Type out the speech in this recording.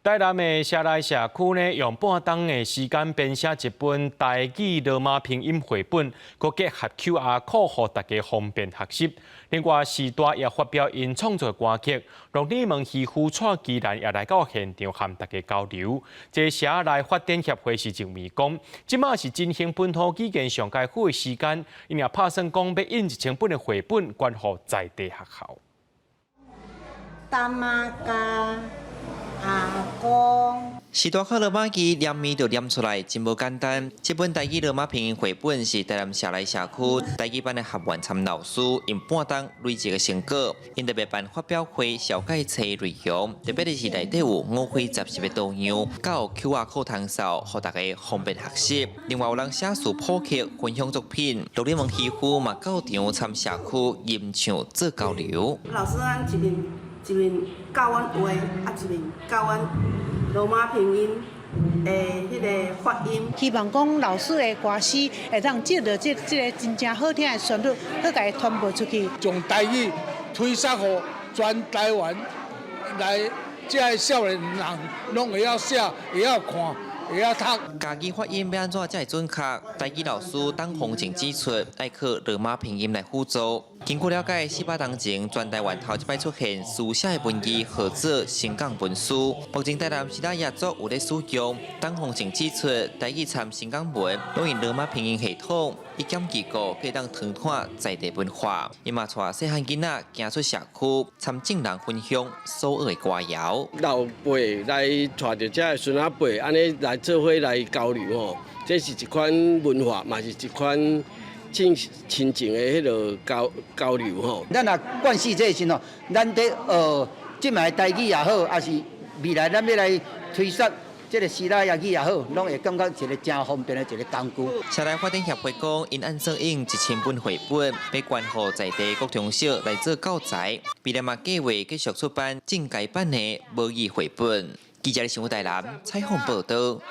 台南的社內社區呢，用半鐘的時間編寫一本台語羅馬拼音繪本，閣結合 QR code，予大家方便學習。另外，時大也發表𪜶創作歌曲，鹿耳門漁夫蔡其蘭也來到現場和大家交流。這社內發展協會是認為講，這馬是振興本土語言上佳好的時間，𪜶也拍算講欲印1000本的繪本，捐予在地學校。大媽家。阿公，時大靠羅馬字念字就念出來，真無簡單。這本台語羅馬拼音繪本是台南社內社區台語班的學員參老師用半鐘累積的成果。𪜶特別辦發表會、紹介冊內容，特別的是內底有五花十四個圖樣，佮有 QR code 通掃，予大家方便學習。另外有人寫詞譜曲、分享作品，鹿耳門漁夫嘛到場參社區吟唱做交流。老師，咱一面一面教阮畫，啊一面教阮羅馬拼音的彼个發音。希望講老師的歌詩會當藉著這個真正好聽的旋律，去共伊傳播出去。將台語推捒予全台灣來，這个少年人攏會曉寫，會曉看，會曉讀。家己發音欲按怎才會準確？台語老師董鳳靜指出，愛靠羅馬拼音來輔助。根據了解，400冬前全台灣頭一擺出現書寫的文字，號做新港文書。目前台南時代也族有咧使用。董鳳靜指出，台語參新港文，攏用羅馬拼音系統，一減幾個可以當傳統在地文化。伊嘛帶細漢囡仔行出社區，參眾人分享所學的歌謠。老輩來帶著這个孫仔輩，按呢來做伙來交流吼，這是一款文化，嘛是一款親親情的彼个交流吼。咱若慣勢這個時吼，咱佇學這擺台語也好，抑是未來咱欲來推捒這个西拉雅語也好，攏會感覺一个誠方便的一个工具。社內發展協會講，𪜶按算印1000本繪本，欲捐予在地國中小來做教材，未來嘛計劃繼續出版進階版的母語繪本。記者新聞台南採訪報導。